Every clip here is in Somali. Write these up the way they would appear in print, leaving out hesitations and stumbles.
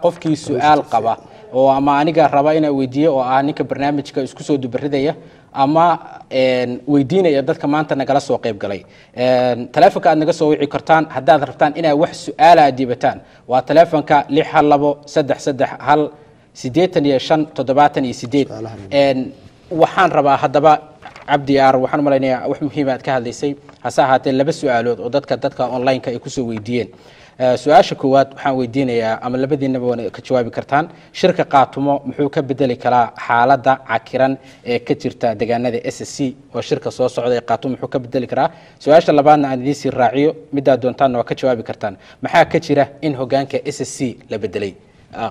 Qofkii su-aal qaba oo ama aniga raba inaa weydiiyo, oo ah ninka barnaamijka isku soo dubaridaya, ama weydiinaya dadka maanta nagala soo qayb galay, taleefonka aad naga soo wici kartaan haddaad rabtaan inaad wax su-aala aad dhiibataan waa taleefonka 612 331 85 78. Waxaan rabaa haddaba, Cabdi Aar, waxaan malaynayaa wax muhiima aad ka hadlaysay, hase ahaatee laba su-aalood oo dadka online-ka ay kusoo weydiiyeen. Su-aasha koowaad waxaan weydiinayaa, ama labadiinaba waan ka jawaabi kartaan, shirka Qaatumo muxuu ka bedeli karaa xaaladda cakiran ee ka jirta deegaanada SSC? Oo shirka soo socda ee Qaatumo muxuu ka bedeli karaa? Su-aasha labaadna aan idiin sii raaciyo, midaad doontaanna waa ka jawaabi kartaan: maxaa ka jira in hogaanka SSC la bedelay?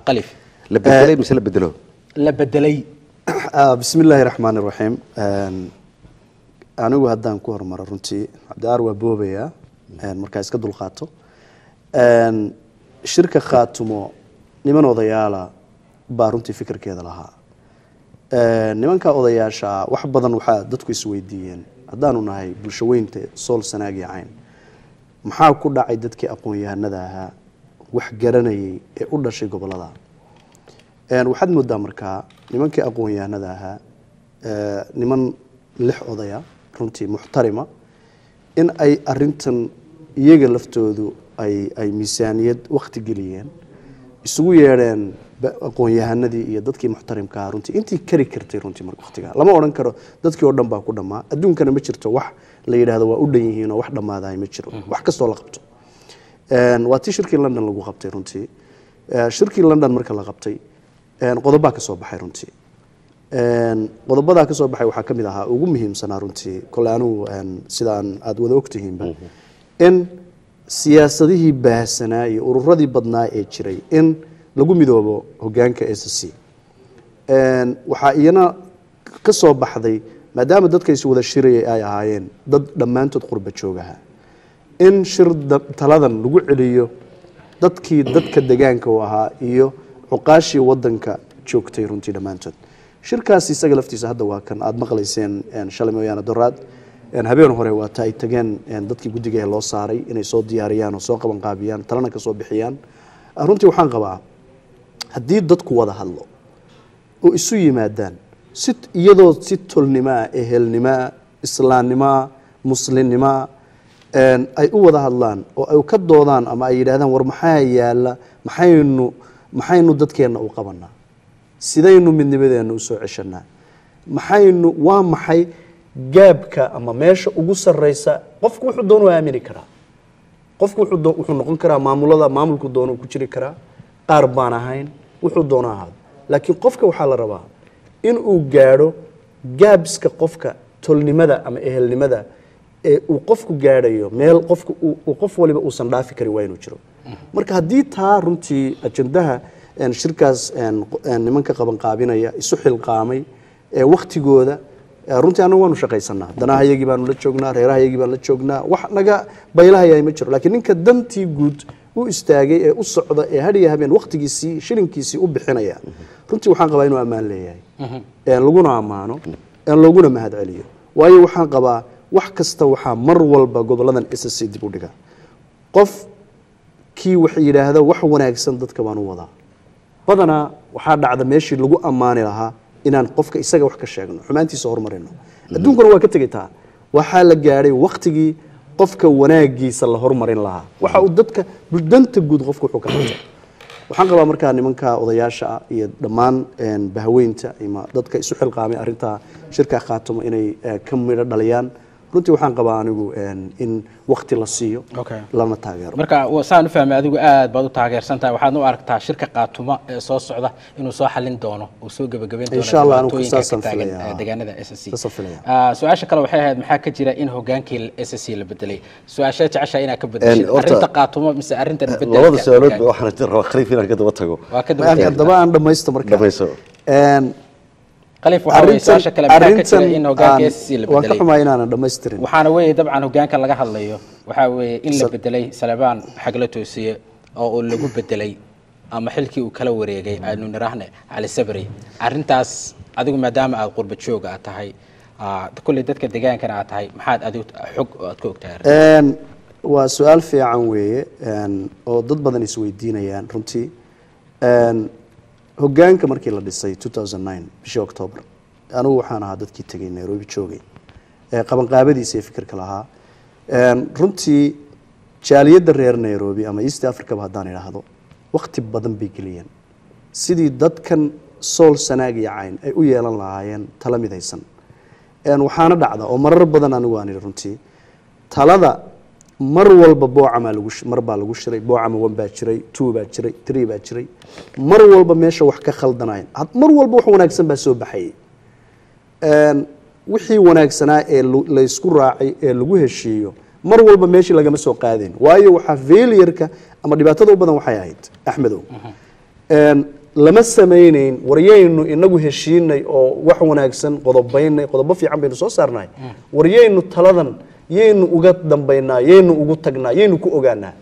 Qalif. La bedelay mise la bedelo? La bedelay. Bismi illaahi raxmaan iraxiim. Anigu haddaan ku hormaro, runtii Cabdiaar waa boobayaa, markaa iska dulqaato. Shirka Khaatumo niman odayaala baa runtii fikirkeeda lahaa. Nimanka odayaasha wax badan waxaa dadku isweydiiyeen, haddaanu nahay bulshaweynta Sool, Sanaag iyo Cayn, maxaa ku dhacay dadkii aqoon-yahanada ahaa, wax garanayay ee u dhashay gobolada? Waxaad moodaa markaa nimankii aqoon-yahanada ahaa, niman lix odaya runtii muxtarima, in ay arintan iyaga laftoodu ay miisaaniyad wakti geliyeen, isugu yeedheen aqoon-yahanadii iyo dadkii muxtarimka ahaa, runtii intii kari kartay. Runtii marka waqtiga lama odhan karo dadkii oo dhan baa ku dhammaa. Adduunkana ma jirto wax la yidhaahdo waa u dhan yihiin oo wax dhammaadahay ma jiro, wax kastoo la qabto. Waa tii shirkii London lagu qabtay. Runtii shirkii London marka la qabtay, qodobaa ka soo baxay. Runtii qodobadaa ka soo baxay waxaa ka mid ahaa, ugu muhiimsanaa runtii kole anigu sidaan aada wada ogtihiinba, in siyaasadihii baahsanaa iyo ururadii badnaa ee jiray in lagu midoobo hogaanka SSC. Waxaa iyana ka soo baxday, maadaama dadka is wada shirayay ay ahaayeen dad dhammaantood qurba joogaha, in shir taladan lagu celiyo dadkii dadka degaanka u ahaa iyo cuqaashii wadanka joogtay. Runtii dhammaantood shirkaas isaga laftiisa hadda waa kan aada maqlayseen shalay mooyaane doraad, habeen hore waa ta ay tageen dadkii guddiga ee loo saaray inay soo diyaariyaan oo soo qabanqaabiyaan, talana ka soo bixiyaan. Runtii waxaan qabaa haddii dadku wada hadlo oo isu yimaadaan, si iyadoo si tolnimoah, ehelnimoah, islaamnimoah, muslimnimoah ay u wada hadlaan oo ay ka doodaan ama ay yidhahdaan, "War maxaa yaala? Maxaynu dadkeenna u qabanaa? Sidaynu midnimadeenna usoo ceshanaa? Maxaynu, waa maxay gaabka ama meesha ugu sarreysa?" Qofku wuxuu doonu aamini karaa, qofku wuxuu noqon karaa maamulada, maamulku doono ku jiri karaa, qaar baan ahayn, wuxuu doono ahaado, laakiin qofka waxaa la rabaa in uu gaadho gaabska qofka tolnimada ama ehelnimada ee uu qofku gaadhayo, meel qofku uu qof waliba uusan dhaafi karin waa inuu jiro. Marka haddii taa runtii ajandaha shirkaas nimanka qabanqaabinaya isu xilqaamay ee waktigooda, runtii annagu waanu shaqaysanaa, danahayagii baanu la joognaa, reerahayagii baanu la joognaa, wax naga baylahayaay ma jiro, laakiin ninka dantii guud u istaagay ee u socda ee hadhiya habeen waktigiisii shilinkiisii u bixinaya, runtii waxaan qabaa inuu ammaan leeyahay, laguna ammaano, looguna mahad celiyo. Waayo waxaan qabaa wax kasta waxaa mar walba goboladan SSC dib u dhiga qof kii wax yidhaahda, "Wax wanaagsan dadka baan u wadaa." Badanaa waxaa dhacda meeshii lagu ammaani lahaa inaan qofka isaga wax ka sheegno, xumaantiisa horumarino. Adduunkuna waa ka tegay taa. Waxaa la gaadhay waktigii qofka wanaagiisa la horumarin lahaa, waxa uu dadka danta guud qofka wuxuu ka qabto. Waxaan qabaa markaa nimanka odayaasha ah iyo dhammaan bahaweynta ama dadka isu xilqaamay arrintaa shirka Khaatumo inay ka midho dhaliyaan. Runtii waxaan qabaa anigu in wakti la siiyo lana taageero. Marka saan u fahmay, adigu aad baad u taageersan tahay, waxaadna u aragtaa shirka Qaatumo ee soo socda inuu soo xalin doono, uu soo gebagabeyn doono Insha Allah, anigu dhibaatooyinka ka saasaan taagan filayaa. Deegaanada SSC. Saasaan filayaa. Su-aasha kale waxay ahayd, maxaa ka jira in hogaankii SSC la bedelay? Su-aashee jeceshaa inaad ka bedeshid, arrinta Qaatumo mise arrintan bedelka Labada su-aalood hogaanka? Waxaan rabaa Khaliif inaan ka daba tago. Waa ka daba tagi. Haddaba aan dhamaysto marka. Dhamayso. Khaliif, waxaa weeye su-aasha kale, maxaa ka jira in hogaanka SSC la Waan ka bedelay? xumaa inaanan dhamaystirin. Waxaana weeye dabcan hogaanka laga hadlayo waxaa weeye in la bedelay Salebaan Xagla Toosiye oo uu lagu bedelay ama xilkii uu kala wareegay aynu niraahne Cali Sabri. Arrintaas adigu maadaama aad qurba jooga aad tahay, kulley dadka degaankana aad tahay, maxaad adigu xog oo aad ka ogtahay arrintaas? Waa su-aal fiican weeye oo dad badan isweydiinayaan runtii. Hoggaanka markii la dhisay 2009 bishii October, anigu waxaan ahaa dadkii tegay Nairobi joogay ee qabanqaabadiisa iyo fikirka lahaa. Runtii jaaliyadda reer Nairobi ama East Africaba haddaan idhaahdo, waqti badan bay geliyeen sidii dadkan Sool, Sanaag iyo Cayn ay u yeelan lahaayeen tala midaysan. Waxaana dhacda oo marar badan anigu aan idhi, runtii talada mar walba Boocama lagu mar baa lagu shiray Boocama, 1 baa jiray, 2 baa jiray, 3 baa jiray, mar walba meesha wax ka khaldanayn, mar walba wax wanaagsan baa soo baxayay. Wixii wanaagsanaa ee laysku raacay ee lagu heshiiyo mar walba meeshii lagama soo qaadin, waayo waxaa failure-ka ama dhibaatada u badan waxay ahayd, Axmedow, lama samaynayn waryaynu inagu heshiinay oo wax wanaagsan qodobaynay, qodobo fiican baynu soo saarnay, waryaynu taladan yaynu uga dambaynaa, yaynu ugu tagnaa, yaynu ku ogaanaa,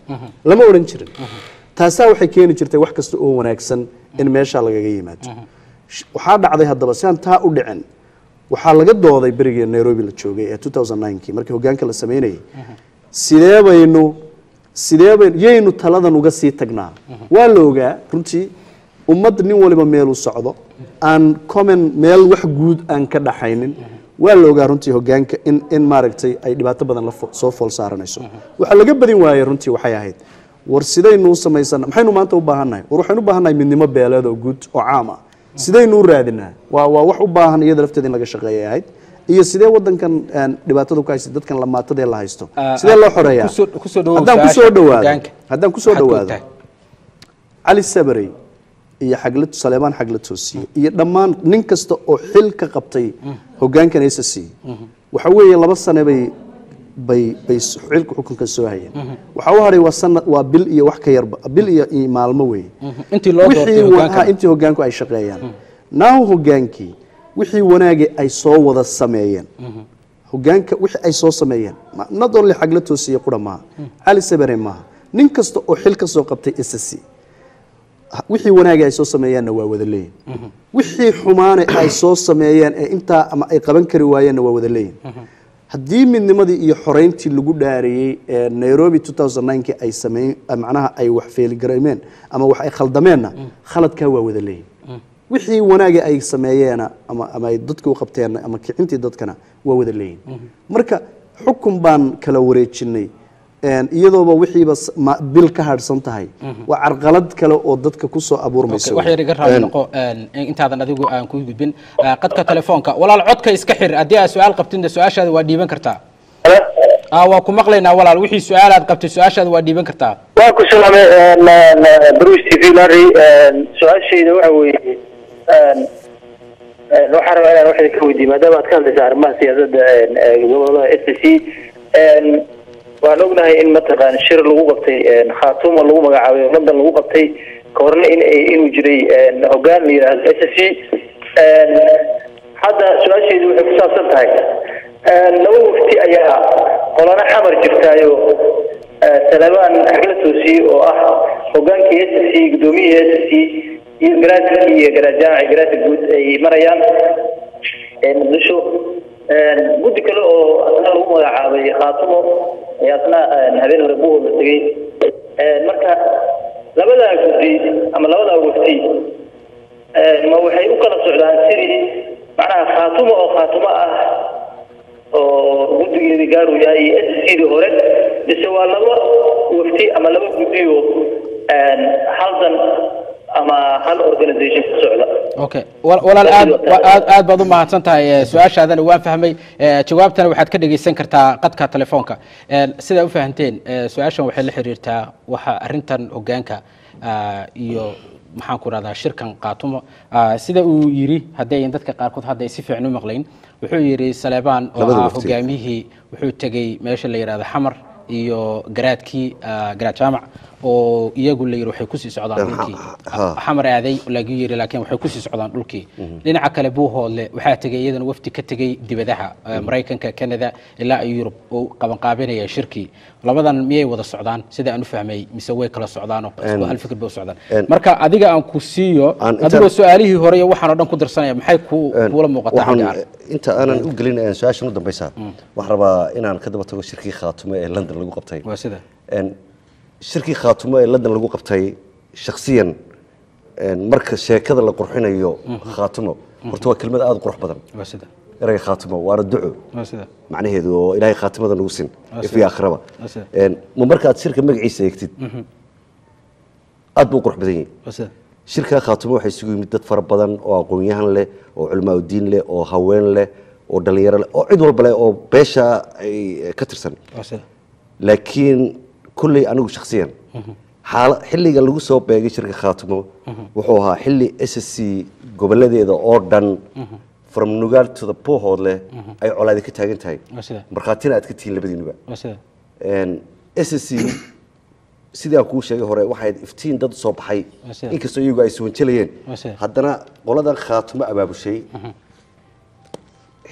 lama odhan jirin. Taasaa waxay keeni jirtay wax kasta oo wanaagsan in meesha lagaga yimaado. Waxaa dhacday haddaba, si aan taa u dhicin, waxaa laga dooday berigii Nairobi la joogay ee 2009kii markii hoggaanka la sameynayay, sidee baynu yaynu taladan uga sii tagnaa? Waa la ogaa runtii ummad nin waliba meeluu socdo, aan common meel wax guud aan ka dhaxaynin. Waa la ogaa runtii hoggaanka in maaragtay ay dhibaato badan la soo fool saaranayso. Waxaa laga badin waayey runtii waxay ahayd, war sidaynu u samaysana, maxaynu maanta u baahannahay? War waxaynu u baahannahay midnimo beeleed oo guud oo caam ah. Sidaynu u raadinaa? Waa wax u baahan iyada lafteeda in laga shaqeeyay ahayd. Iyo sidee wadankan dhibaatada ku haysta, dadkan lamaatadee la haysto, sidee loo xoreeyaa? Kusoo dhawow Haddaan kusoo su-aasha dhawaado hoggaanka. Haddaan kusoo Maxaad ku dhawaado ogtahay? Cali Sabarey iyo Xagla Saleebaan, Xagla Toosiye iyo dhammaan nin kasta oo xil ka qabtay hoggaankan SSC, waxa weeye 2 sane bay xilka xukunka soo hayeen. Waxa u haray waa sanad, waa bil iyo wax ka yarba, bil iyo maalmo weeye. Intii loo doortay Wixii hoggaanka. Intii hoggaanku ay shaqeeyaan naahu, hoggaankii wixii wanaagi ay soo wada sameeyeen, hoggaanka wixii ay soo sameeyeen, not only Xagla Toosiye qura maaha, Cali Sabare maaha, nin kasta oo xil ka soo qabtay SSC wixii wanaagi ay soo sameeyeenna waa wada leeyihin, wixii xumaane ay soo sameeyeen ee intaa ama ay qaban kari waayeenna waa wada leeyihin. Haddii midnimadii iyo xoreyntii lagu dhaariyey ee Nairobi 2009kii ay sameyn, macnaha ay wax feeligareemeen ama wax ay khaldameenna, khaladkaa waa wada leeyihin. Wixii wanaagi ay sameeyeena ama ay dadka u qabteenna ama kicintii dadkana waa wada leeyihin. Marka xukun baan kala wareejinay iyadooba wixiiba bil ka hadhsan tahay, waa carqalad kale oo dadka kusoo abuurmaysa. Wax yar iga raali noqo, intaadan adigu aan ku gudbin qadka telefoonka. Walaal, codka iska xir. Haddii aad su-aal qabtidna su-aashaada waa dhiiban kartaa. Waa ku maqlaynaa walaal. Wixii su-aal aad qabtay su-aashaada waa dhiiban kartaa. Waa ku salaamay Bruce TV Larry. Su-aashayda waxa weeye, waxaan rabaa inaan wax idinka weydiiyo maadaama aad ka hadlaysa arrimaha siyaasadda gobolada SSC. Waan ognahay in mataqaan shir lagu qabtay Khaatumo lagu magacaabay oo London lagu qabtay, ka horna in inuu jiray hoggaan la yidhaahdo SSC. Hadda su-aashaydu waxay ku saabsan tahay laba wafti ayaa qolana Xamar jirtaayo, Salabaan Xagla Toosiye oo ah hogaankii SSC, gudoomiyihii SSC, iyo garaadkii iyo garaad jaamaci, garaadka guud ay marayaan Muqdisho. Guddi kale oo asna lagu magacaabay Khaatumo ayaa asna habeen hore Buuhood la tegey. Marka labadaa guddi ama labadaa wafti ma waxay u kala socdaan sidii macnaha Khaatumo oo Khaatumo ah oo guddigeedii gaar uu yahay iyo SSC-dii hore, mise waa laba wafti ama laba guddiyo hal dan ama hal organization ku socda? Okay walaal, aad aad baad u mahadsan tahay. Su-aashaadana waan fahmay, jawaabtana waxaad ka dhegeysan kartaa qadka telefoonka. Sidaa u fahanteen, su-aashan waxay la xiriirtaa waxa arrintan hoggaanka iyo maxaan ku rahdaa shirkan Qaatumo. Sida uu yiri, haddii ayan dadka qaarkood hadda ay si fiican u maqlayn, wuxuu yidhi Saleebaan oo Labada ah wafti. Hogaamiyihii wuxuu tegey meesha la yidhahdo Xamar iyo garaadkii garaad jaamac oo iyagu la yidhi waxay kusii socdaan dhulkii. Xamar aaday lagu yiri, laakiin waxay kusii socdaan dhulkii. Dhinaca kale Buuhoodle waxaa tegey iyadana wafdi ka tegey dibadaha, Maraykanka, Canada ilaa iyo Yurub oo qabanqaabinaya shirkii. Labadan miyay wada socdaan sida aan u fahmay, mise way kala socdaan oo isku hal fikir bay u socdaan? Marka adiga aan ku siiyo adigoo su-aalihii hore iyo waxaan oo dhan ku dirsanaya, maxay ku kuula muuqataa waxaan xagga arag? Inta aanan u gelin su-aashan u dambaysa, waxaan rabaa inaan ka daba tago shirkii Khaatumo ee London lagu qabtay. Waa sida Shirkii Khaatumo ee London lagu qabtay, shakhsiyan Marka sheekada la qurxinayo, khaatimo horta waa kelmad aada u qurux badan. Waa sida. Ereyga khaatimo waana duco. Waa sida. Macnaheedu oo Ilaahay khaatimada nagu sin Waa if iyo aakhiraba. Waa sida. Ma marka aad shirka magaciisa eegtid, aad buu u qurux badan yahay. Waa sida. Shirka khaatimo waxay isugu yimid dad fara badan oo aqoon-yahan leh, oo culamaa udiin leh, oo haween leh, oo dhalinyaro leh, oo cid walba leh oo beesha ay ka tirsan. Waa sida. Laakiin kulley anigu shakhsiyan xaala xilliga lagu soo beegay shirka khaatimo wuxuu ahaa xilli SSC goboladeeda oo dhan, from Nugaal to the Buuhoodle, ay colaadi ka taagan tahay. Waa sida. Markhaatina aad ka tihiin labadiinuba. Waa sida. SSC sidii aan kuu sheegay hore waxay ahayd iftiin dad soo baxay. Waa sida. Inkastoo iyagu ay suwanjalayeen, Waa sida. haddana qoladan khaatimo abaabushay,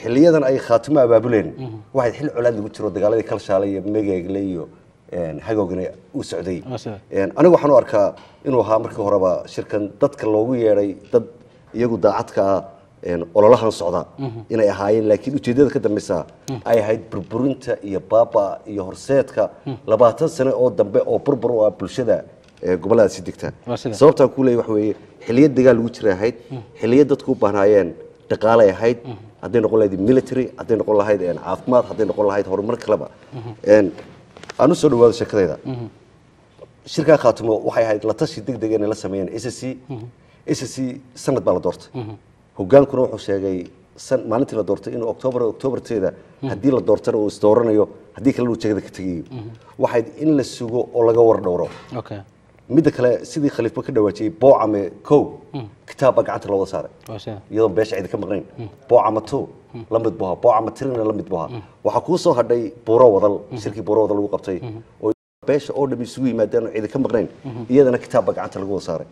xiliyadan ay khaatimo abaabuleen waxay xil colaad lagu jiro, dagaaladii Kalshaale iyo Megeegle iyo Hagoogna uu socday. Waa sida. Anigu waxaan u arkaa inuu ahaa markii horeba shirkan dadka loogu yeedhay dad iyagu daacadka ah ololahan socda inay ahaayeen, laakiin ujeeddada ka dambeysa ay ahayd burburinta iyo baaba iyo horseedka 20 sano oo dambe oo burbur u ah bulshada gobolladaasi degta. Waa sida. Sababtaan kuu leeyahay waxa weeye, xilliyo dagaal lagu jiray ahayd, xilliyo dadku u baahnaayeen dhaqaalay ahayd, hadday noqon lahayd military, hadday noqon lahayd caafimaad, hadday noqon lahayd horumar kaleba. Aan u soo dhawaado sheekadayda. Shirkaa khaatimo waxay ahayd la tashi deg deg inay la sameeyeen SSC. SSC sanad baa la doortay, hogaankuna wuxuu sheegay maalintii la doortay inuu October, Octoberteeda haddii la doortana uu isdooranayo, haddii kalena uu jegada ka tegayo. Waxayd in la sugo oo laga war dhowro. Midda kale, sidii Khaliifba ka dhawaajiyey, Boocame kow kitaab baa gacanta loo wada saaray Waa sida. iyadoon beesha cidi ka maqnayn. Boocama two la mid buu ahaa, Boocama tirina la mid buu ahaa. Waxaa kuu soo hadhay Buuro Wadal, shirkii Buuro Wadal lagu qabtay oo beesha oo dham isugu yimaadeen oo cidi ka maqnayn, iyadana kitaab baa gacanta lagu wada saaray.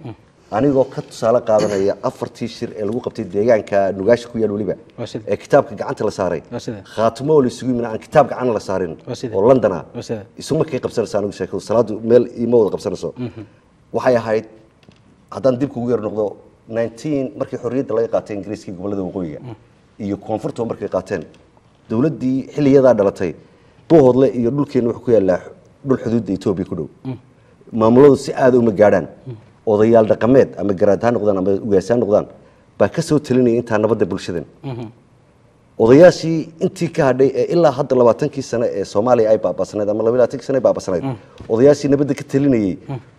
Anigoo ka tusaale qaadanaya afartii shir ee lagu qabtay deegaanka Nugaasha ku yaal weliba Waa sida. ee kitaabka gacanta la saaray, Waa sida. khaatimo oo la isugu yimid aan kitaab gacan la saarin Waa sida. oo London ah Waa sida. isuma kay qabsanaysa. Anigu sheekadu salaadu meel ima wada qabsanayso. Waxay ahayd, haddaan dib kugu yar noqdo, 19 markii xorriyadda laga qaatay Ingiriiskii, gobollada waqooyiga iyo koonfurta markay qaateen, dowladdii xilliyadaa dhalatay, Buuhoodle iyo dhulkeena wuxuu ku yaallaa dhul xuduudda Etoobiya ku dhow. Maamuladu si aada uma gaadhaan. Odayaal dhaqameed ama garaad ha noqdaan ama ugaas ha noqdaan baa ka soo talinaya intaa nabadda bulshadan. Odayaashii intii ka hadhay ee ilaa hadda 20kii sano ee Soomaaliya ay baabasanayd ama 22kii sano ay baabasanayd, odayaashii nabadda ka talinayay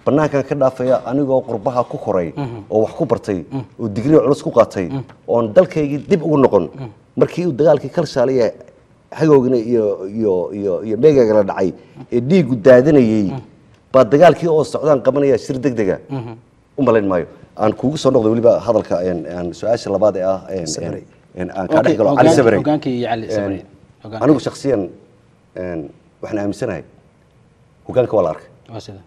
bannaankan ka dhaafaya. Anigoo qurbaha ku koray oo wax ku bartay oo digrii culus ku qaatay oon dalkaygii dib ugu noqon, markii uu dagaalkii Kalshaale Hagoogna iyo Meegagala dhacay ee dhiigu daadanayey, baa dagaalkii oo socdaan qabanaya shir degdega u malayn maayo. Aan kuugu soo noqdo weliba hadalka aan su-aasha labaad ee ah Sabarey. Aan kaa dhex galo Cali Sabarey. Hogaankii iyo Cali Sabarey. Hogaanka. Anigu shakhsiyan waxaan aaminsanahay hogaanka waa la arkay. Waa sida.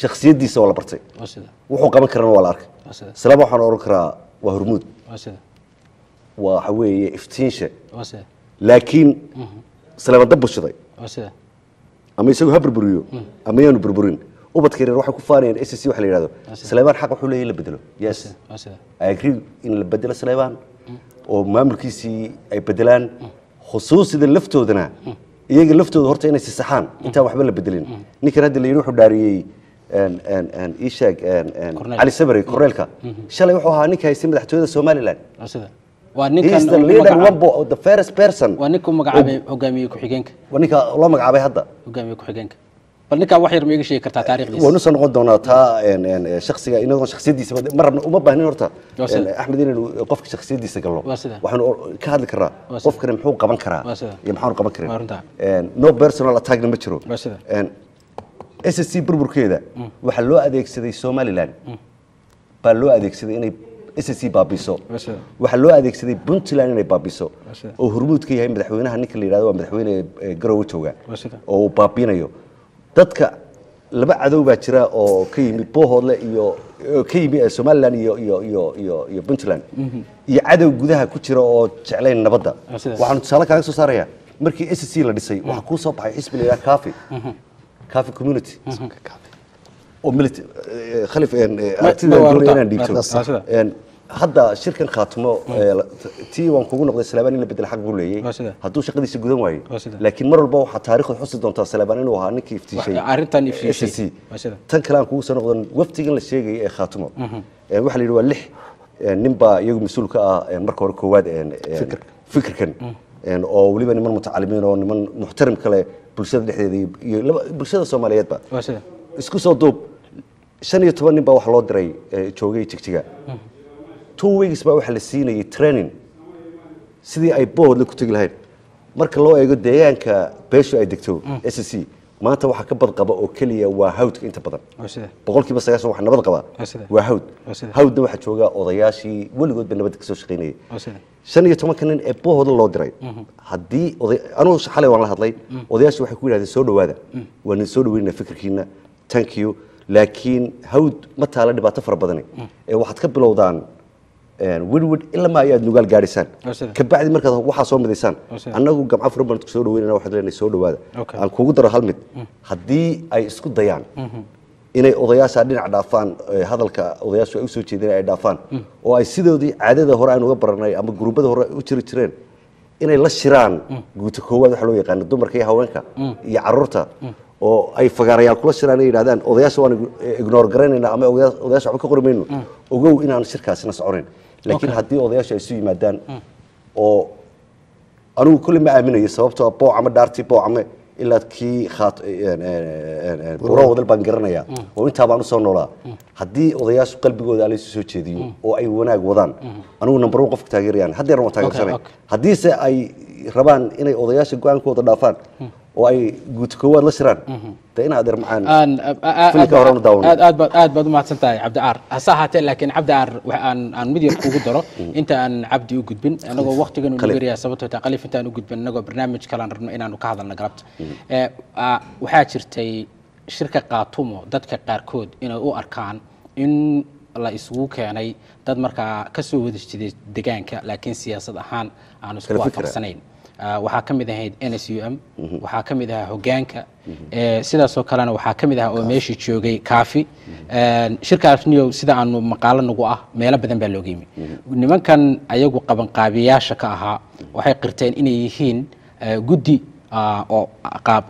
Shakhsiyaddiisa waa la bartay. Waa sida. Wuxuu qaban karana waa la arkay. Waa sida. Salaam waxaan oran karaa waa hormuud. Waa sida. Waa waxa weeye iftiinshe. Waa sida. Laakiin Salaama dab bushiday Waa sida. ama isagu ha burburiyo ama yaanu burburin, ubadka yaryar waxay ku faanayaan SSC waxa la yidhahdo. Saleymaan xaq wuxuu leeyahay in la bedelo, yes. Waa sida. I agree in la bedelo Saleymaan oo maamulkiisii ay bedelaan, khusuusida laftoodana iyaga laftooda horta inay sisaxaan intaan waxba la bedelin. Ninkan hadda la yidhi wuxuu dhaariyey ii sheeg Cornel. Cali Sabri, korneelka, shalay wuxuu ahaa ninka haystay madaxtooyada Somaliland. Waa sida, waa He ninkan is the uu leader, one the first person. Waa ninka u magacaabay hogaamiye ku-xigeenka. Waa ninka loo magacaabay hadda. Hogaamiye ku-xigeenka. Bal ninkaa wax yar ma iga sheegi kartaa taariikhdiisa? Waanu soo noqon doonaa taa shakhsiga inagoon shakhsiyadiisa ma rabno, uma baahnin horta. Waa sida. Axmed, inaynu qofka shakhsiyadiisa galno. Waa sida. Waxaanu ka hadli karnaa Waa sida. qofkani muxuu qaban karaa Waa sida. iyo maxaanu qaban karin. Waa runtaa. No personal attackna ma jiro. Waa sida. SSC burburkeeda waxaa loo adeegsaday, Somaliland baa loo adeegsaday inay SSC baabiso. Waa sida. Waxaa loo adeegsaday Puntland inay baabiso Waa sida. oo hormuud ka yahay madaxweynaha ninka la yidhahdo waa madaxweyne Garowe jooga Waa sida. oo uu baabiinayo dadka. Laba cadow baa jira oo ka yimi Buuhoodle iyo oo ka yimi Somaliland iyo Puntland iyo cadow gudaha ku jira oo jeclayn nabadda. Waa sida. Waxaan tusaale kaaga soo saarayaa, markii SSC la dhisay waxaa kuu soo baxay xisbi la yidhaha Kaafi Community oo military. Khalif, aragtida Ma waa doonaya runtaa. inaan dhiibto. Waa sida. Hadda shirkan Khaatumo tii waan kugu noqday, Salebaan in la bedel xaq buu leeyay Waa sida. hadduu shaqadiisa gudan waayo. Waa sida. Laakiin mar walba waxaa taariikhdu xusi doontaa Salebaan inuu ahaa ninkii iftiishay Arrintan iftiishay. SSC. Waa sida. Tan kale aan kugu soo noqdon, wafdigan la sheegayay ee Khaatumo, waxaa la yidhi waa 6 nin baa iyagu mas-uul ka ah, marka hore koowaad fikirkan, oo weliba niman mutacalimiin oo niman muxtarim kale bulshada dhexdeeda iyo bulshada Soomaaliyeedba. Waa sida. Isku soo duub, 15 nin baa wax loo diray joogay Jigjiga. 2 weeks baa waxaa la siinayay training sidii ay Boodle ku tegi lahayd. Marka loo eego deegaanka beeshu ay degto SSC maanta, waxaa ka bad qaba oo keliya waa hawdka inta badan. Waa sida. 90% waxa nabad qaba Waa sida. waa hawd. Waa sida. Hawdna waxaa jooga odayaashii weligood ba nabadda kasoo shaqaynayay. Waa sida. 15-ka nin ee Boodle loo diray, haddii oday anugu xalay waan la hadlay odayaashu, waxay ku yidhahdeen soo dhowaada, waan idin soo dhaweynaa fikirkiina, thank you, laakiin hawd ma taala dhibaato fara badani ee waxaad ka bilowdaan Widhwidh ilaa ma ayaad Nugaal gaadhisaan. Waa sida. Kabacdi markaad waxaa soo midaysaan, Waa sida. annagu gamco furan baan soo dhaweynana, waxaad leenahay soo dhowaada. Aan kugu daro hal mid, haddii ay isku dayaan inay odayaasha dhinac dhaafaan, hadalka odayaashu ay u soo jeedeen ay dhaafaan, oo ay sidoodii caadada hore aan uga baranay ama guruubada hore u jiri jireen inay la shiraan guuta koowaad waxa loo yaqaano dumarka iyo haweenka iyo carruurta, oo ay fagaarayaal kula shiraan ay yidhahdaan odayaasha waan ignore garaynaynaa ama odayaasha waxba ka qori mayno, ogow inaan shirkaasina soconayn. Laakiin haddii odayaashu ay isu yimaadaan, oo anigu kulli ma aaminayo, sababtoo ah Boocame dhaartii Boocame ilaa kii khaat Buro Wadal baan garanayaa oo intaa baan usoo noolaa, haddii odayaashu qalbigooda alla isu soo jeediyo oo ay wanaag wadaan, anigu number one qofka taageerayaan haddeerna waan taageersanay. Haddiise ay rabaan inay odayaasha go-aankooda dhaafaan oo ay guuta koowaad la shiraan, dee in adeer macaan filimka horena daawanay. Aad baad u mahadsan tahay, Cabdi Aar. Hase ahaatee laakiin Cabdi Aar, waxa aan mid yar kugu daro inta aan Cabdi u gudbin, anagoo waqtigan uu Khaliif. yaryahay, sababtoo taa Khaliif intaan u gudbin, anagoo barnaamij kale aan rabno inaanu ka hadalno galabta. Waxaa jirtay shirka Qaatumo dadka qaarkood inay u arkaan in la isugu keenay dad markaa ka soo wada jeeday deegaanka, laakiin siyaasad ahaan aan isku Kala fikra. waafaqsanayn. Waxaa ka mid ahayd NSUM, waxaa ka mid ahaa hogaanka, sidaasoo kalena waxaa ka mid ahaa oo meeshii joogay Kaafi. Shirkaas niyow sida aanu maqaalo nagu ah meelo badan baa looga yimi. Nimankan ayagu qabanqaabiyaasha ka ahaa waxay qirteen inay yihiin guddi oo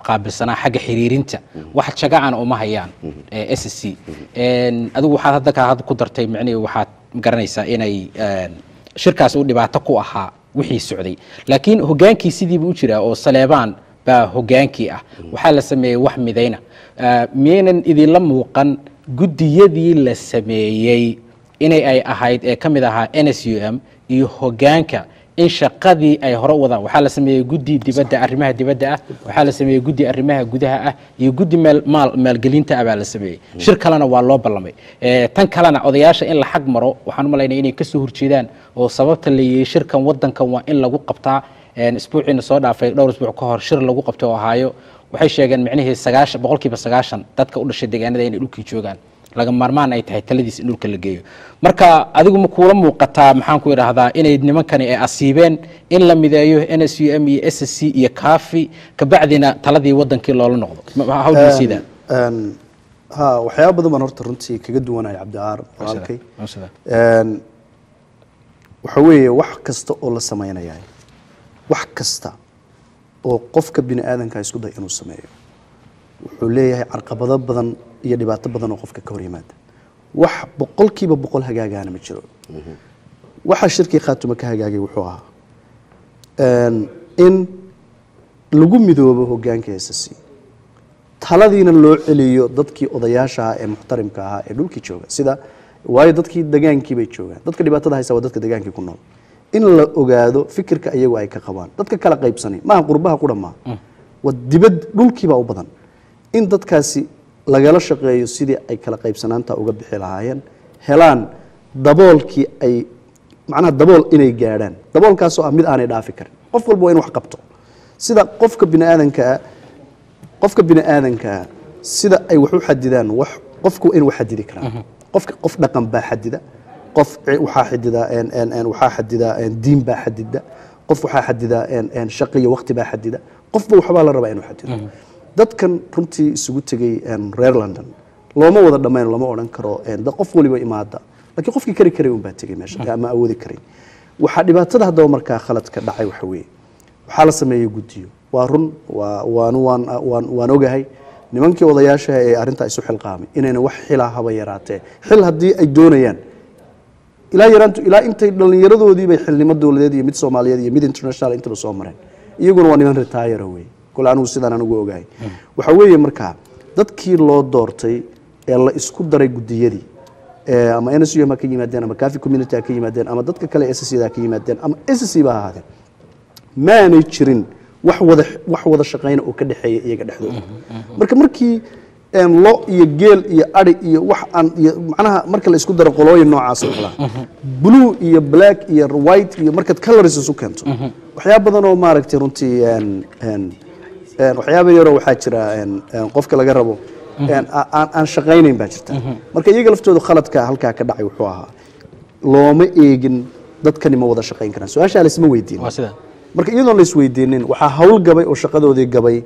qaabilsanaa xagga xiriirinta, wax jagacana uma hayaan SSC. Adigu waxaad hadda ka hadda ku dartay, micnihii waxaad garanaysaa inay shirkaas uu dhibaato ku ahaa wixii socday, laakiin hogaankii sidiibu u jiraa oo Saleebaan baa hogaankii ah. Waxaa la sameeyey wax midayna. Miyaynan idinla muuqan guddiyadii la sameeyey inay ay ahayd ee ka mid ahaa NSUM iyo hogaanka in shaqadii ay hore u wadaan? Waxaa la sameeyey guddi dibadda, arrimaha dibadda ah, waxaa la sameeyey guddi arrimaha gudaha ah iyo guddi meel maal maalgelinta ah baa la sameeyey. Shir kalena waa loo ballamay. Tan kalena odayaasha in la xag maro waxaan u malaynaya inay kasoo horjeedaan, oo sababta la yidhi shirkan wadankan waa in lagu qabtaa. Isbuuciina soo dhaafay, dhowr isbuuc ka hor shir lagu qabtay oo ahaayo, waxay sheegeen micnihii 90% dadka u dhashay deegaanada inay dhulkii joogaan, laga maarmaan ay tahay taladiis in dhulka la geeyo. Marka adigu ma kuula muuqataa, maxaan ku idhaahdaa, inay nimankani ay asiibeen in la mideeyo NSUM iyo SSC iyo Kaafi, kabacdina taladii wadankii loola noqdo? How do you see that? Ha, waxyaaba badan baan horta runtii kaga duwanaya Cabdi Aar walaalkay. Waa sida. Waxa weeye, wax kasta oo la sameynaya, wax kasta oo qofka bini aadanka isku day inuu sameeyo, wuxuu leeyahay carqabado badan iyo dhibaato badan oo qofka ka hor yimaada. Wax 100% hagaagaana ma jiro. Waxa shirkii Khaatumo ka hagaagay wuxuu ahaa in lagu midoobo hogaanka SSC, taladiina loo celiyo dadkii odayaasha ahaa ee muxtarimka ahaa ee dhulkii jooga, sida waayo dadkii degaankii bay joogaan. Dadka dhibaatada haysa waa dadka degaankii ku nool, in la ogaado fikirka iyagu ay ka qabaan. Dadka kala qaybsanay maaha qurbaha qura maaha, waa dibad, dhulkiibaa u badan. In dadkaasi lagala shaqeeyo sidii ay kala qaybsanaanta uga bixi lahaayeen, helaan daboolkii ay macnaha dabool inay gaadhaan, daboolkaasoo ah mid aanay dhaafi karin. Qof walba waa in wax qabto, sida qofka bini aadankaa, qofka bini aadankaa sida ay wax u xadidaan, wax qofku waa inuu wax xadidi karaa. Qofka qof dhaqan baa xadida, qof waxaa xadida waxaa xadida diin baa xadida, qof waxaa xadida shaqo iyo waqti baa xadida, qofba waxbaa la rabaa inuu xadido. Dadkan runtii isugu tegay reer London looma wada dhammayn, lama odhan karo qof waliba imaada. Laakiin qofkii kari karay unbaa tegay meesha ama awoodi karay. Waxaa dhibaatada haddaba markaa khaladka dhacay waxa weeye, waxaa la sameeyey guddiyo. Waa run, waa waan waan waan waan ogahay nimankii odayaasha ee arrintaa isu xilqaamay inayna wax xilaa haba yaraatee xil haddii ay doonayaan ilaa yaraantu ilaa intay dhallinyaradoodii bay xilnimo dowladeed iyo mid Soomaaliyeed iyo mid international intaba soo mareen. Iyaguna waa niman retire wey kole, anigu sidaan anigu ogahay waxa weeye, markaa dadkii loo doortay ee la isku daray guddiyadii, ama NSUM ha ka yimaadeen ama Cafi community ha ka yimaadeen ama dadka kale SSC ha ka yimaadeen ama SSC ba ha ahaadeen, maanay jirin wax wada shaqayna oo ka dhexeeya iyaga dhexdooda. Marka markii lo iyo geel iyo ari iyo wax aan iyo macnaha marka la isku daro qolooyin noocaas oo kale ah, blue iyo black iyo white iyo markaad colors isu keento, waxyaaba badan oo maaragtay runtii waxyaaba yaroo waxaa jira qofka laga rabo aan shaqaynayn baa jirta. Marka iyaga laftooda khaladka halkaa ka dhacay wuxuu ahaa looma eegin dadkani ma wada shaqayn karaan, su-aashaa laisma weydiin. Waa sida. Marka iyadoon la isweydiinin waxaa hawl gabay oo shaqadoodii gabay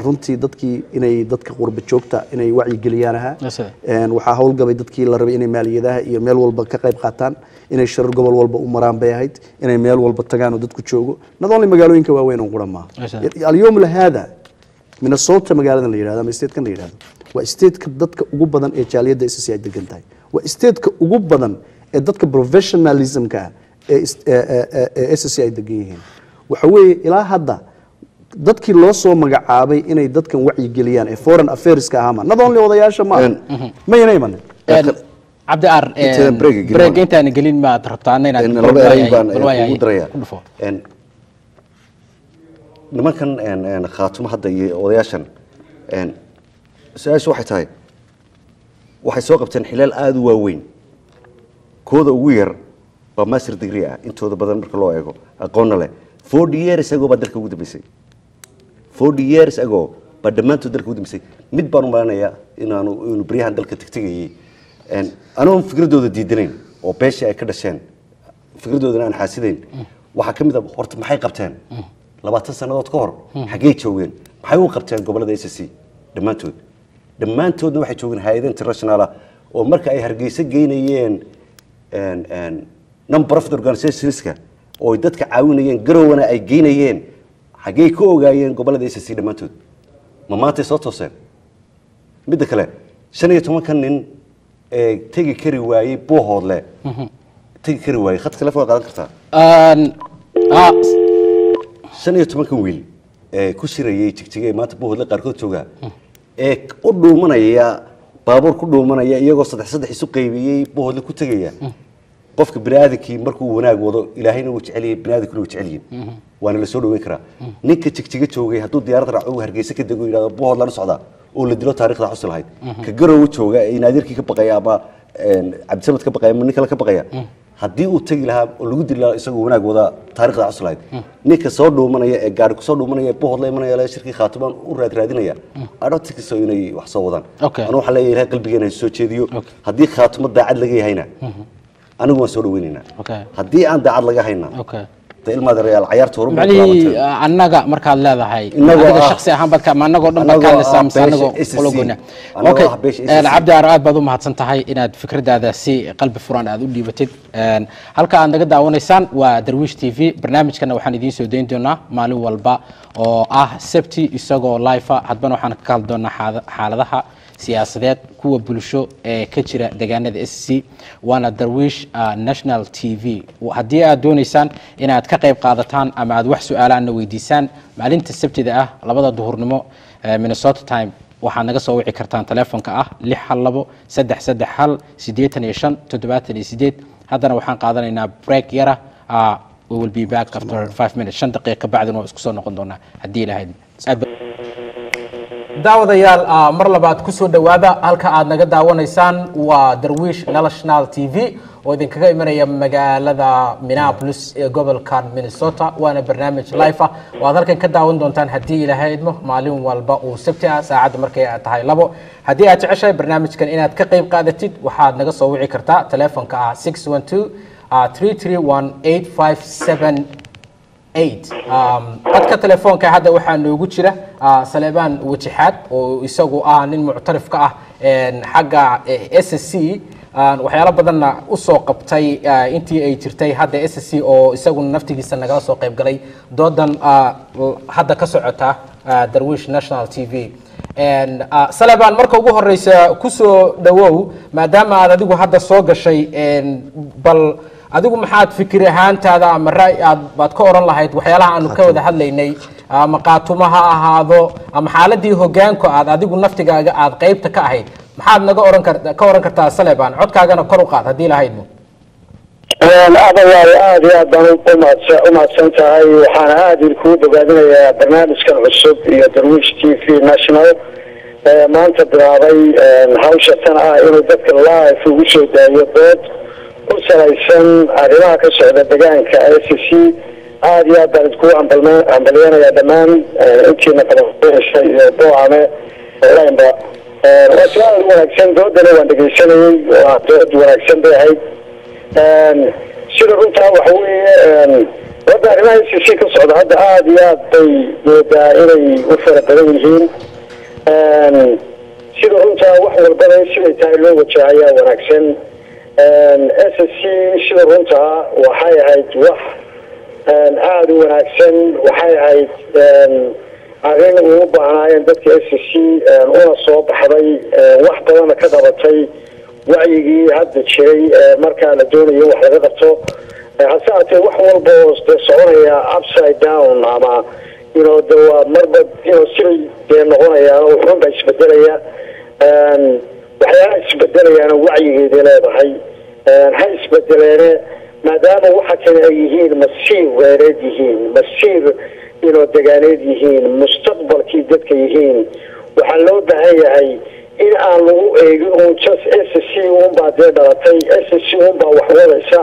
runtii dadkii inay dadka qurba joogta inay wacyigeliyaan ahaa. Waa sida. Waxaa hawl gabay dadkii la rabay inay maaliyadaha iyo meel walba ka qayb qaataan, inay shirar gobol walba u maraan bay ahayd, inay meel walba tagaan oo dadku joogo, not only magaalooyinka waaweyn oo qura maaha. Waa sida. Alyowm haada Minnesota magaaladan la yidhahdo ama statekan la yidhahdo waa stateka dadka ugu badan ee jaaliyadda SSC ay degan tahay, waa stateka ugu badan ee dadka professionalismka ah ee ee SSC ay degan yihiin. Waxa weeye ilaa hadda dadkii loo soo magacaabay inay dadkan wacyigeliyaan ee foreign affairska ahaama, not only odayaasha maaha, mayna imanin. Cabdi Ar, Inta break gelin. Break intaan gelin maad rabtaa inaad Laba eray baan bal waayahay, kugu daraya. Ku dhufo. Nimankan Khaatumo hadda iyo odayaashan, su-aashu waxay tahay, waxay soo qabteen xilaal aada u waaweyn. Kooda ugu yar waa master degree ah intooda badan marka loo eego, aqoonna leh. 40 years ago baa dalka ugu dambeysay, 40 years ago baa dhammaantood dalka ugu dambeysay. Mid baan u malanayaa inaanu inuu beryahan dalka tegtegayay. Anoon fikradooda diidanayn oo beeshii ay ka dhasheen fikradoodana aan xaasidayn, waxaa ka mid a horta maxay qabteen 20 sannadood ka hor? Xaggey joogeen? Maxay u qabteen gobollada SSC? Dhammaantood, dhammaantoodna waxay joogeen hay-ado international ah oo marka ay Hargeysa geynayeen non profit organizationska oo ay dadka caawinayeen, Garowana ay geynayeen, xaggey ka ogaayeen gobollada SSC dhammaantood? Ma maantay soo tooseen? Midda kale, 15-ka nin ee tegi kari waayey Buuhoodle, tegi kari waayey, khadka telefoon qaadan kartaa. 15-kan wiil ee ku shirayay Jigjiga ee maanta Buuhoodle qaarkood joogaa ee u dhuumanaya baabuur ku dhuumanaya, iyagoo saddex saddex isu qaybiyey Buuhoodle ku tegaya, qofka biniaadankii markuu wanaag wado Ilaahayna wuu jecel yahay, biniaadankuna wuu jecel yihin, waana la soo dhaweyn karaa. Ninka Jigjiga joogay hadduu diyaarad raaco uu Hargeysa ka dego, yidhahdo Buuhoodlaan u socdaa, oo la dilo, taariikhda xusi lahayd. Ka Garowe jooga ee inaadirkii ka baqaya ama Cabdisamad ka baqaya ama nin kale ka baqaya, haddii uu tegi lahaa oo lagu dili lahaa isagoo wanaag wada, taariikhda xusi lahayd. Ninka soo dhuumanaya ee gaari kusoo dhuumanaya ee Buuhoodla imanaya le shirkii Khaatumaan u raadraadinaya, I don't think so inay wax soo wadaan. Anu waxaan leeyahay Ilahay qalbigeena ha soo jeediyo. Haddii Khaatumo daacad laga yahayna, anigu waan soo dhaweynaynaa. Haddii aan daacad laga hayna, dee ilmaadareyaal, cayaarta horu Macnihii annaga markaad leedahay, Innagoo adiga ah- shaksi ahaan baad ka ma annagoo dhan baad ka annagoo hadlaysaa ah mise beesha annagoo SSC. qologoona? Annagoo Okay. ah beesha SSC. Cabdi Aar, aad baad u mahadsan tahay inaad fikradaada si qalbi furan aad u dhiibatid. Halka aad naga daawanaysaan waa Darwiish TV. Barnaamijkana waxaan idiin soo dayn doonaa maalin walba oo ah Sabti isagoo live ah. Hadbana waxaan ka hadli doonaa xaaladaha siyaasadeed, kuwa bulsho ee ka jira deegaanada SC, waana Darwiish National TV. Haddii aad doonaysaan inaad ka qayb qaadataan ama aad wax su-aalaanna weydiisaan maalinta Sabtida ah 2-da duhurnimo Minnesota time, waxaad naga soo wici kartaan telefoonka ah 612-331-8578. Haddana waxaan qaadanaynaa break yara. We will be back after 5 minutes, 5 daqiiqa bacdina waa isku soo noqon doonaa haddii Ilaahay idmo. Daawadayaal, mar labaad kusoo dhowaada. Halka aad naga daawanaysaan waa Darwiish National TV oo idinkaga imanaya magaalada Minneapolis ee gobolka Minnesota, waana barnaamij live ah oo aad halkan ka daawan doontaan haddii Ilaahay idmo maalin walba uu Sabti ah saacadda markay ay tahay 2. Haddii aad jeceshahay barnaamijkan inaad ka qayb qaadatid, waxaad naga soo wici kartaa telefoonka ah 612 331 857. Qadka telefoonka hadda waxaa noogu jira Saleebaan Wajixaad oo isagu ah nin muctarif ka ah xagga SSC. Aan waxyaalo badanna usoo qabtay intii ay jirtay hadda SSC, oo isaguna naftigiisa nagala soo qayb galay doodan hadda ka socota Darwiish National TV. Saleban, marka ugu horeysa kusoo dhawow, maadaama aad adigu hadda soo gashay, bal adigu maxaad fikir ahaantaada ama ra'y aad baad ka oran lahayd waxyaalaha aanu ka wada hadlaynay, ama Qaatumo ha ahaado ama xaaladii hogaanku aad adigu naftigaaga aad qaybta ka ahayd? Maxaad naga oran kar ka oran kartaa, Saleban? Codkaagana kor u qaad haddii lahaydmo. Abalaay, aada iyo aad baan umahadsan tahay. Waxaana aada idinkugu bogaadinayaa barnaamijkan cusub iyo Darwiish TV National maanta bilaabay hawsha tan ah inuu dadka live ugu soo daayo dood ku salaysan arrimaha ka socda degaanka SSC. Aada iyo aad baan idinkugu hambalyeynaya dhammaan intiina qabanaysa iyo Boocame onlineba. Waa su-aal wanaagsan. Doodana waan dhegeysanayay, waa dood wanaagsan bay ahayd. Sida runtaa waxa weeye, hadda arrimaha SSC ka socda hadda aada iyo aad bay moodaa inay u fara badan yihiin. Sida runtaa wax walbana in siday tahay loo wajahayaa wanaagsan. SSC sida runtaa waxay ahayd wax aada u wanaagsan, waxay ahayd arrin ugu baahnaayeen dadka SSC, una soo baxday, wax badanna ka qabatay wacyigii hadda jiray markaa la doonayo wax laga qabto. Hase haatee wax walba oo dee soconaya upside down ama de waa marba sibay dee noqonayaan oo wuxuun baa isbedelaya. Waxyaalaha isbedelayaana wacyigeeday leedahay ha isbedeleene, maadaama waxa kale ay yihiin masiir reereed yihiin, masiir degaaneed yihiin, mustaqbalkii dadka yihiin. Waxaa loo baahan yahay in aan lagu eegin uun just SSC unbaa dee dhalatay, SSC unbaa wax wadaysa,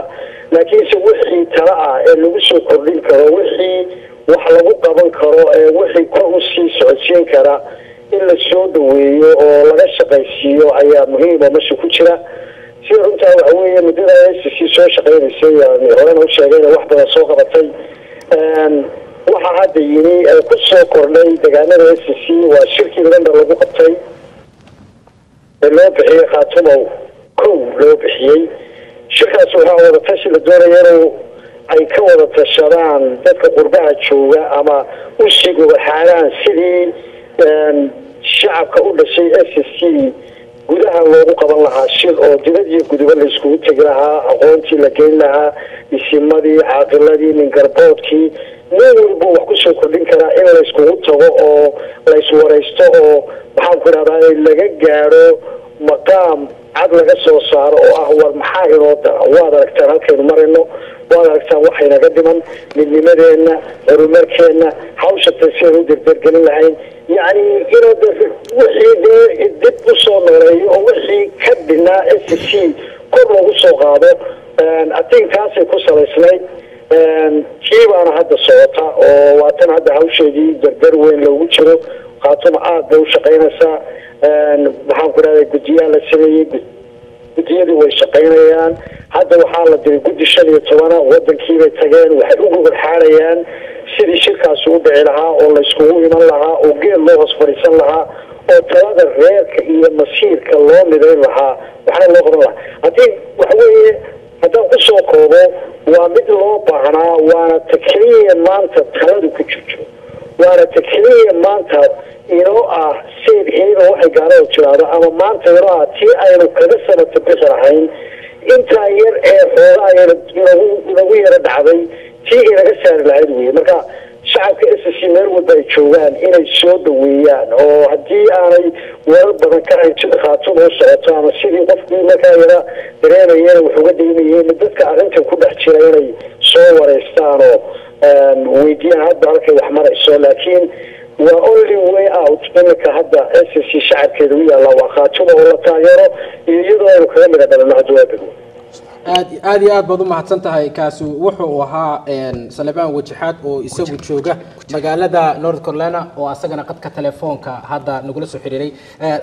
laakiinse wixii tala ah ee lagu soo kordhin karo, wixii wax lagu qaban karo, ee wixii kor usii socodsiin kara in la soo dhaweeyo oo laga shaqaysiiyo ayaa muhiima meesha ku jira. Sida runtaa waxa weeye, muddada SSC soo shaqaynaysay, horena u sheegayna, wax badan soo qabatay. Waxa hadda yimi ee ku soo kordhay degaanada SSC waa shirkii London lagu qabtay ee loo bixiyey Khaatumow kow loo bixiyey. Shirkaas waxaa wada tashi la doonaya inuu ay ka wada tashadaan dadka qurbaha jooga ama usii gogaxaaraan sidii shacabka u dhashay SSC gudaha loogu qaban lahaa shir oo dibad iyo guduba la iskugu tegi lahaa, aqoontii la geyn lahaa, isimadii, caaqiladii, ningarboodkii, nin walba wax kusoo kordhin karaa in la iskugu tago oo la iswaraysto oo maxaan ku idhahdaa laga gaadho maqaam cad laga soo saaro oo ah war maxaa inoo dara. Waad aragtaan halkaynu marayno, waad aragtaan waxaynaga dhiman midnimadeenna, horumarkeenna, hawsha tan u derdergelin lahayn, yacni inuu de wixii dee dib usoo nooleeyo oo wixii ka dhinaa SSC kor loogu soo qaado. Atin taasay ku salaysnayd, tii baana hadda socota oo waa tan hadda hawsheedii dardar weyn loogu jiro. Khaatuma aada bay u shaqaynaysaa. Maxaan ku idhahday, guddiyaa la sameeyey, guddiyadii way shaqaynayaan. Hadda waxaa la diray guddi 15-a, wadankiibay tageen, waxay u gogol xaarayaan sidii shirkaasi u dhici lahaa oo layskugu iman lahaa oo geel loo hoos fadhiisan lahaa oo talada reerka iyo masiirka loo midayn lahaa, waxna loo qaban lahaa. Haddii waxa weeye, haddaan kusoo koobo, waa mid loo baahnaa, waana ta keliya maanta taladu ku jirto, waana ta keliya maanta inoo ah safe haven waxay gaaladu tiraahdo, ama maanta inoo ah tii aynu kaga sanata bixi lahayn intaa yar ee xoogaa inagu yaro dhacday, tii inaga saari lahayd wey. Marka shacabka SSC meel walba ay joogaan inay soo dhaweeyaan oo haddii aanay warar badan ka hayn sida Khaatuma u socoto ama sidii qofkii markaa yara dareemayeen wax uga daymayeen, dadka arrintan ku dhex jira inay soo wareystaan oo weydiiyaan hadda halkay wax marayso. Laakiin waa only way out iminka hadda SSC shacabkeeda u yaallaa waa Khaatuma oo la taageero iyo iyadoo aynu kaga mida dhalino haddii waa degmo. Aad aad iyo aad baad u mahadsan tahay. Kaasi wuxuu ahaa Salebaan Wajaxaad oo isagu jooga magaalada North Carolina oo asagana qadka telefoonka hadda nagula soo xiriiray.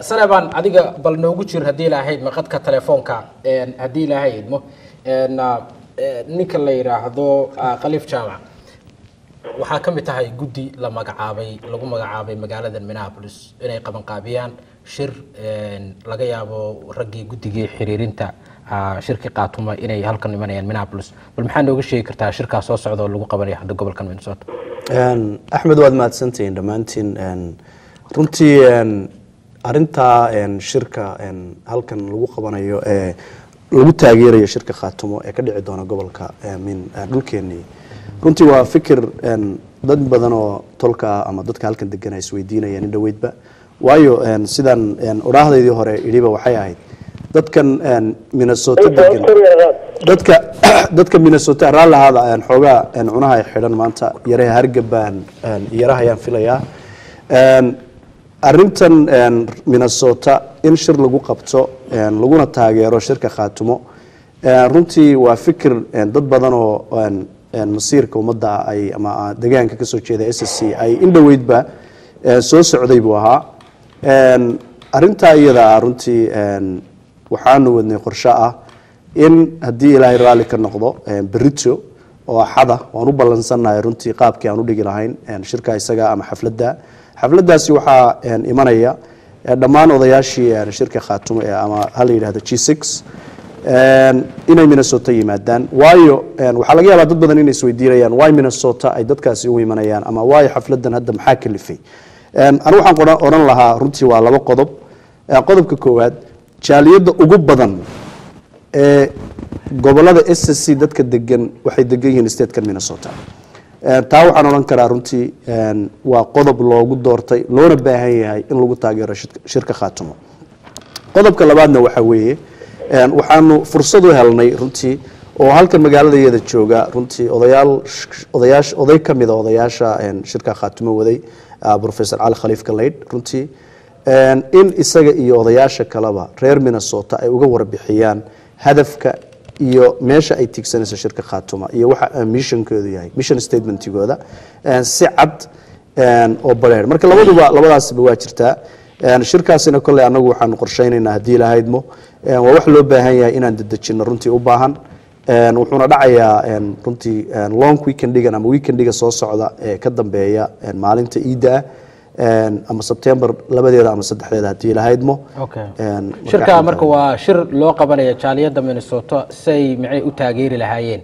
Salebaan, adiga bal noogu jir haddii ilaahay idmo qadka telefoonka, haddii ilaahay idmo. Ninka la yidhaahdo Khaliif Jaamac, waxaa ka mid tahay guddi la magacaabay, lagu magacaabay magaalada Minneapolis inay qabanqaabiyaan shir laga yaabo raggii guddigii xiriirinta Shirkii Qaatuma inay halkan imanayaan Minneapolis. Bal maxaa nooga sheegi kartaa shirkaas soo socda oo lagu qabanayo hadda gobolkan Minnesota? Axmed, waad mahadsantihiin dhammaantiin. Runtii arintaa shirka halkan lagu qabanayo ee lagu taageerayo shirka Khaatumo ee ka dhici doona gobolka min dhulkeenii, runtii waa fikir dad badan oo tolka ama dadka halkan degan ay isweydiinayaan in dhoweydba, waayo sidaan odhaahdaydii hore idhiba waxay ahayd dadkan Minnesota degan, dadka Minnesota, raalli ahaada, xoogaa cunaha ay xidhan maanta, yaraha hargabaan yarahayaan filayaa. Arrintan Minnesota in shir lagu qabto laguna taageero shirka Khaatumo runtii waa fikir dad badan oo masiirka ummadda ay ama deegaanka kasoo jeeda SSC ay in dhoweydba soo socday buu ahaa. Arrintaa iyada ah runtii waxaanu wadnay qorshe ah in haddii Ilaahay raalli ka noqdo berito oo Axada waan u ballansannahay runtii qaabkii aan u dhigi lahayn shirka isaga ama xafladda. Xafladdaasi waxaa imanaya dhammaan odayaashii shirka Khaatumo ee ama ha la yidhahdo G6 inay Minnesota yimaadaan, waayo waxaa laga yaabaa dad badan inay isweydiinayaan why Minnesota ay dadkaasi u imanayaan ama waayo xafladdan hadda maxaa kalifay. Anigu waxaan odhan lahaa runtii waa laba qodob. Qodobka koowaad, jaaliyadda ugu badan ee gobolada SSC dadka degan waxay degan yihiin statekan Minnesota. Taa waxaan odhan karaa runtii waa qodob loogu doortay loona baahan yahay in lagu taageero shirka Khaatumo. Qodobka labaadna waxa weeye waxaanu fursad u helnay runtii oo halkan magaalada iyada jooga runtii odayaal, odayaasha, oday ka mida odayaasha shirka Khaatumo waday, Professor Cali Khaliif Galaydh, runtii in isaga iyo odayaasha kaleba reer Minnesota ay uga warbixiyaan hadafka iyo meesha ay tiigsanayso shirka Khaatuma iyo waxa missionkoodu yahay, mission statementigooda si cad oo bareer. Marka labaduba, labadaasiba waa jirtaa. Shirkaasina kolley annagu waxaanu qorshaynaynaa haddii lahaydmo waa wax loo baahan yahay inaan dedejino runtii u baahan. Wuxuuna dhacayaa runtii long weekendigan ama weekendiga soo socda ee ka dambeeya maalinta iidda ah ama September 2deeda ama 3deeda haddii lahaydmo. Shirka marka waa shir loo qabanaya jaaliyadda Minnesota say maxay u taageeri lahaayeen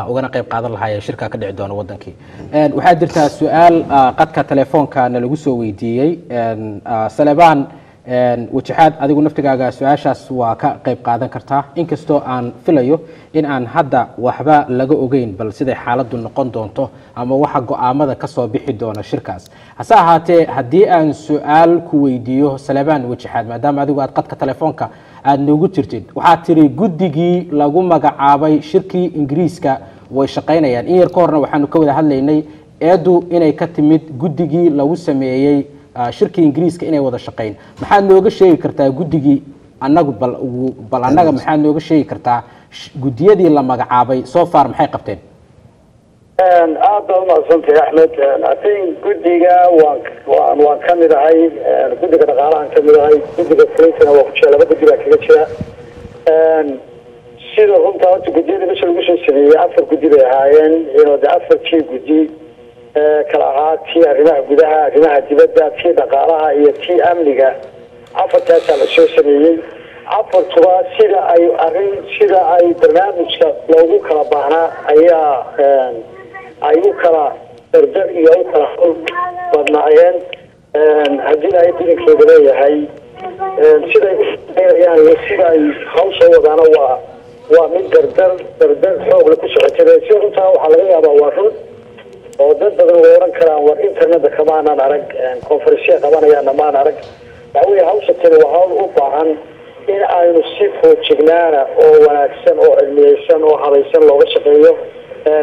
ugana qayb qaadan lahaayeen shirka ka dhici doona wadankii. Waxaa jirtaa su-aal qadka telefoonka lagu soo weydiiyey. Salebaan Wajaxaad, adigu naftigaaga su-aashaas waa ka qayb qaadan kartaa, inkastoo aan filayo in aan hadda waxba laga ogeyn bal siday xaaladdu noqon doonto ama waxa go-aamada ka soo bixi doona shirkaas. Hase ahaatee haddii aan su-aal ku weydiiyo, Salebaan Wajaxaad, maadaama adigu aad qadka telefoonka aada noogu jirtid, waxaad tiri guddigii lagu magacaabay shirkii Ingiriiska way shaqaynayaan. In yar ka horna waxaanu ka wada hadlaynay eedu inay ka timid guddigii lagu sameeyey shirkii Ingiriiska inay wada shaqayn. Maxaad nooga sheegi kartaa guddigii annagu bal annaga maxaad nooga sheegi kartaa guddiyadii la magacaabay so far maxay qabteen? Aad baa umahadsantahay, Axmed. I think guddiga waan kamid ahay, guddiga dhaqaalahan kamid ahay, guddiga fulintana waa ku jira, laba guddi baa kaga jira. Sida runta horta guddiyada meesha lagu soo sameeyey afar guddi bay ahaayeen, inuu de afartii guddi kala ahaa tii arrimaha gudaha, arrimaha dibadda, tii dhaqaalaha iyo tii amniga. Afartaasaa la soo sameeyey. Afartuba sida ay arrin sida ay barnaamijka loogu kala baahnaa ayaa ay u kala dardar iyo u kala xol badnaayeen. Haddii ay bidankeeda leeyahay siday ushaqeynayaan iyo sida ay hawsha wadaana waa mid dardar xoogle ku socotay. Si runtaa waxaa laga yaabaa waa run oo dad badan way oran karaan war internetka kamaanan arag, conference qabanayaana maan arag. Waxa weeye hawsha tani waa hawl u baahan in aynu si foojignaana oo wanaagsan oo cilmiyeysan oo habaysan looga shaqeeyo.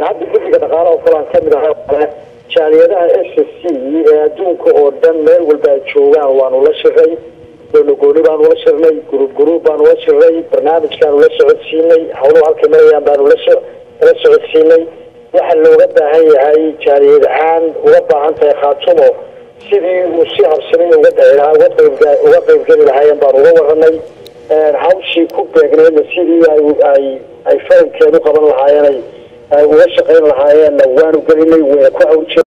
Hadda guddiga dhaqaale oo kale aan kamid ahay oo kale, jaaliyadaha SSC ee adduunka oo dhan meel walba ay joogaan waanu la shiray, gooni gooni baanu la shirnay, group group baanu la shirnay, barnaamijkaanu la socodsiinay, hawluhu halkay marayaan baanu la socodsiinay. Waxa looga baahan yahay jaaliyad ahaan uga baahan tahay Khaatumo sidii uu si habsamay uga dhici lahaa, uga qaybgeli lahaayeen baanu uga waranay. Hawshii ku beegneedna sidii ay farankeed u qaban lahaayeen ay uga shaqayn lahaayeenna waanu gelinay, wayna ku hawljeen.